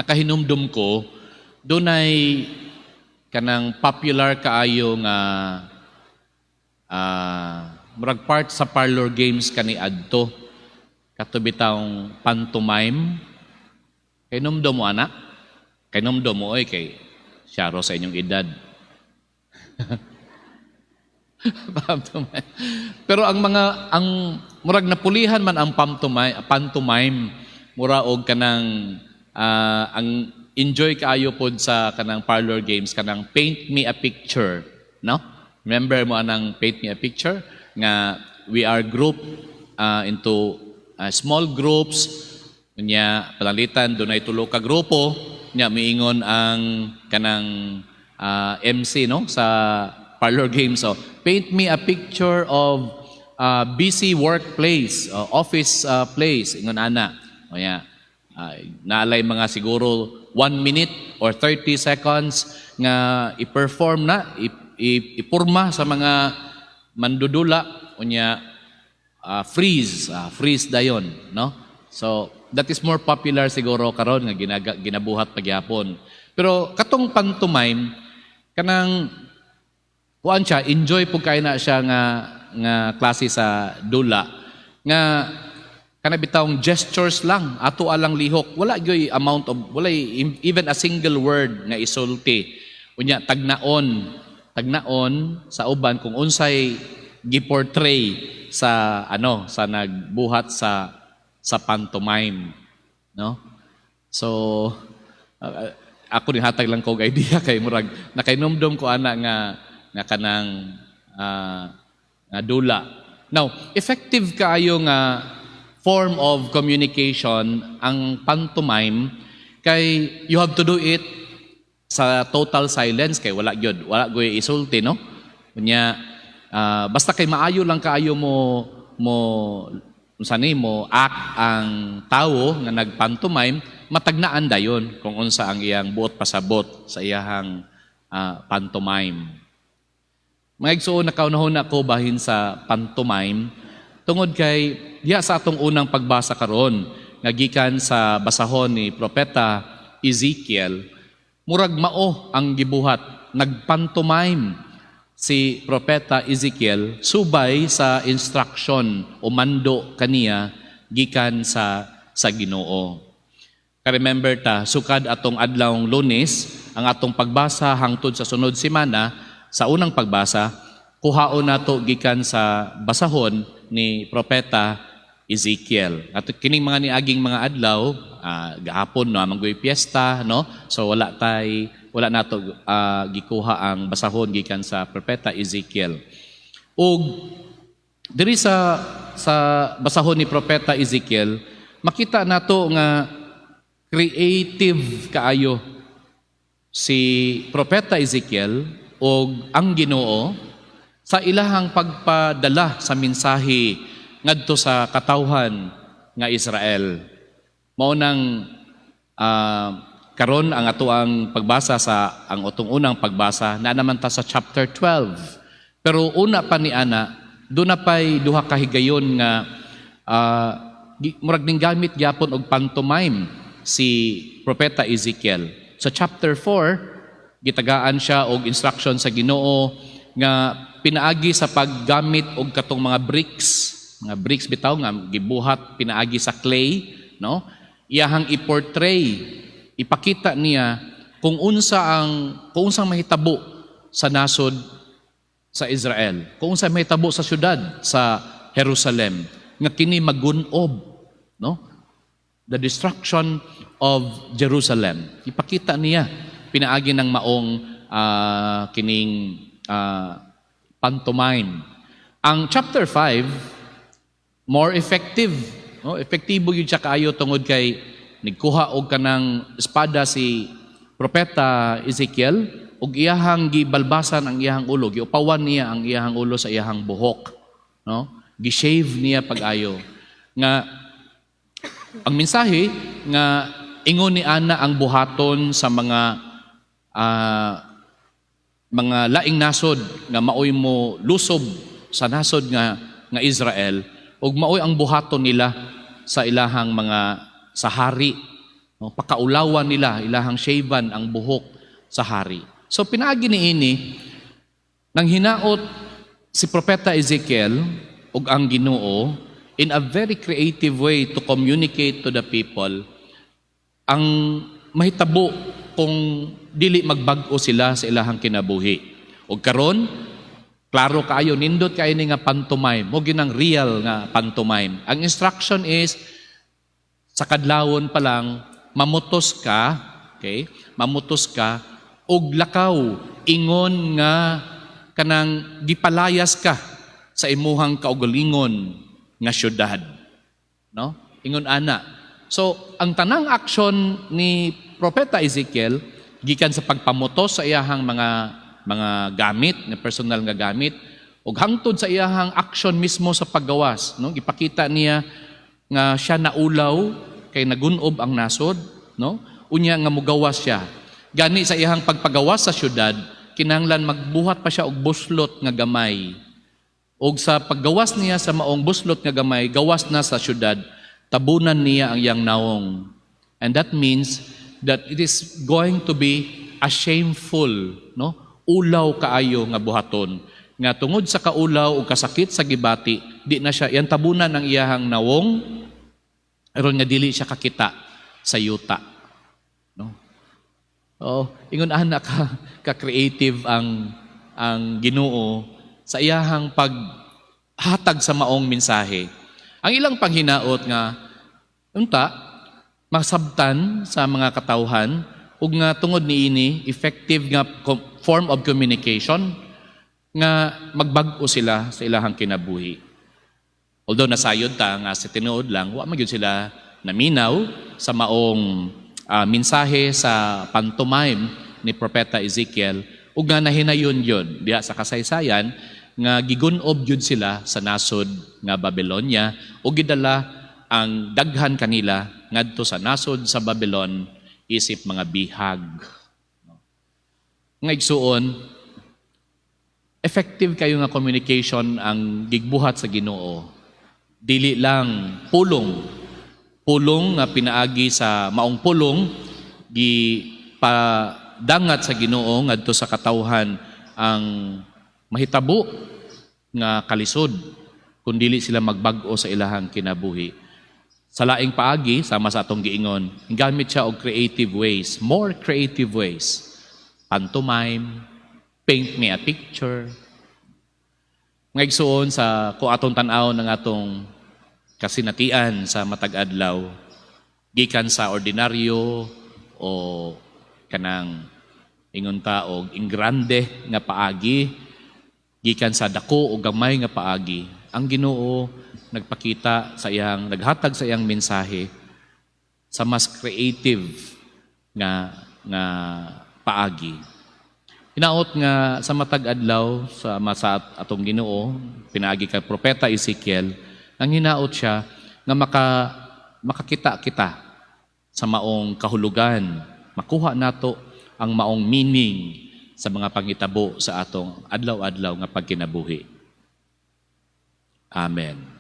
Nakahinumdum ko, dunay kanang popular kaayo nga murag part sa parlor games kani adto, kato bitawng pantomime. Kahinumdum mo ana? Kahinumdum mo oy, kay syaro sa inyong edad. Pantomime. Pero ang mga ang murag napulihan man ang pantomime, pantomime mura og kanang ang enjoy kaayo pod sa kanang parlor games, kanang "Paint me a picture," no? Remember mo anang "Paint me a picture" nga we are group into small groups, nya pananglitan dunay tulo ka grupo, nya miingon ang kanang MC, no, sa parlor games, so, "Paint me a picture of busy workplace, office place," ingon ana. O ya, naalay mga siguro 1 minute or 30 seconds nga i-perform na, ipurma sa mga mandudula, unya freeze dayon, no? So that is more popular siguro karon nga ginabuhat pagyapon. Pero katong pantomime, kanang kuan siya, enjoy pud kay na siya nga nga klase sa dula nga kana bitawng gestures lang, ato alang lihok, wala gyoy amount of, wala even a single word nga isulti, unya tagnaon tagnaon sa uban kung unsay giportray sa ano, sa nagbuhat sa pantomime, no? So ako ni hatag lang ko og idea kay murag nakainumdum ko ana nga nga kanang nga dula. Now, effective kaayo nga form of communication ang pantomime kay you have to do it sa total silence kay wala gyud, wala gyud isulti, no? Unya basta kay maayo lang kaayo mo mo unsa ni mo act ang tawo nga nagpantomime, matagnaan dayon kung unsa ang iyang buot pasabot sa iyahang pantomime. Mga igsuon, nakaunahon ako bahin sa pantomime tungod kay diha sa atong unang pagbasa karon nga gikan sa basahon ni Propeta Ezekiel, murag mao ang gibuhat. Nagpantomime si Propeta Ezekiel subay sa instruction o mando kaniya gikan sa Ginoo. Ka-remember ta, sukad atong adlawng Lunes, ang atong pagbasa hangtod sa sunod semana, sa unang pagbasa, kuhaon nato gikan sa basahon ni Propeta Ezekiel. At kining mga niaging mga adlaw, gahapon no manggoy piyesta, no? So wala nato gikuha ang basahon gikan sa Propeta Ezekiel. Ug diri sa basahon ni Propeta Ezekiel, makita nato nga creative kaayo si Propeta Ezekiel o ang Ginoo sa ilahang pagpadala sa mensahe ngadto sa katawhan nga Israel. Mao nang karon ang ato ang pagbasa sa ang atong unang pagbasa na naman ta sa chapter 12. Pero una pa ni ana, duna pay duha ka higayon nga murag ning gamit gyapon og pantomime si Propeta Ezekiel. Sa chapter 4, gitagaan siya og instruction sa Ginoo nga pinaagi sa paggamit og katong mga bricks bitaw nga gibuhat pinaagi sa clay, no? Iyahang i-portray, ipakita niya kung unsang mahitabo sa nasod sa Israel, kung unsa mahitabo sa syudad sa Jerusalem nga kini magunob, no? The destruction of Jerusalem. Ipakita niya pinaagi ng maong kining pantomime. Ang chapter 5, more effective, no? Epektibo gyud siya kaayo tungod kay nagkuha og kanang espada si Propeta Ezekiel ug iyahang gibalbasan ang iyahang ulo, giupawan niya ang iyahang ulo sa iyahang buhok, no? Gi-shave niya pag-ayo. Nga ang mensahe nga ingon ni ana ang buhaton sa mga laing nasod nga maoy mo lusob sa nasod nga nga Israel ug maoy ang buhaton nila sa ilahang mga sa hari No, pakaulawan nila, ilahang shavean ang buhok sa hari. So pinaagi niini, nang hinaot si Propeta Ezekiel ug ang Ginoo in a very creative way to communicate to the people ang mahitabo kung dili magbag-o sila sa ilahang kinabuhi. Ug karon, klaro kaayo, nindot kaayo ni nga pantomime, mao gyud nang real nga pantomime. Ang instruction is sa kadlawon pa lang mamutos ka, okay? Mamutos ka og lakaw ingon nga kanang gipalayas ka sa imuhang kaugalingon nga syudad. No? Ingon ana. So, ang tanang aksyon ni Propeta Ezekiel gikan sa pagpamutos sa iyahang mga gamit, nga personal nga gamit, ug hangtod sa iyahang action mismo sa paggawas, no? Gipakita niya nga siya naulaw kay nagunob ang nasod, no? Unya nga mugawas siya. Gani sa iyahang pagpagawas sa syudad, kinahanglan magbuhat pa siya og buslot nga gamay. Og sa paggawas niya sa maong buslot nga gamay, gawas na sa syudad, tabunan niya ang iyang nawong. And that means that it is going to be a shameful, no? Ulaw kaayo nga buhaton. Nga tungod sa kaulaw o kasakit sa gibati, di na siya iyang tabunan ang iyahang nawong aron nga dili siya kakita sa yuta. No? Oh, ingon ana ka creative ang Ginoo sa iyahang paghatag sa maong mensahe. Ang ilang panghinaot nga unta masabtan sa mga katawhan ug nga tungod niini effective nga form of communication nga magbag-o sila sa ilahang kinabuhi. Although nasayod ta nga sa tinuod lang, wa man gyud sila naminaw sa maong mensahe sa pantomime ni Propeta Ezekiel ug nga nahinayon yun diha sa kasaysayan nga gigunob gyud sila sa nasod nga Babylonia ug gidala ang daghan kanila ngadto sa nasod sa Babylon isip mga bihag. Nga igsuon, effective kayo nga communication ang gigbuhat sa Ginoo. Dili lang pulong. Pulong nga pinaagi sa maong pulong gi padangat sa Ginoo ngadto sa katawhan ang mahitabo nga kalisod kung dili sila magbag-o sa ilahang kinabuhi. Sa laing paagi, sama sa atong giingon, gamit siya og creative ways, more creative ways. Pantomime, paint me a picture. Nga igsuon, sa kung atong tan-aw ng atong kasinatian sa matag adlaw, gikan sa ordinaryo o kanang ingon ta og ingrande nga paagi, gikan sa dako o gamay nga paagi, ang Ginoo nagpakita sa iyang, naghatag sa iyang mensahe sa mas creative nga paagi. Hinaot nga sa matag adlaw sa masa atong Ginoo pinaagi kay Propeta Ezekiel, ang hinaot siya nga makakita kita sa maong kahulugan, makuha nato ang maong meaning sa mga pangitabo sa atong adlaw-adlaw nga pagkinabuhi. Amen.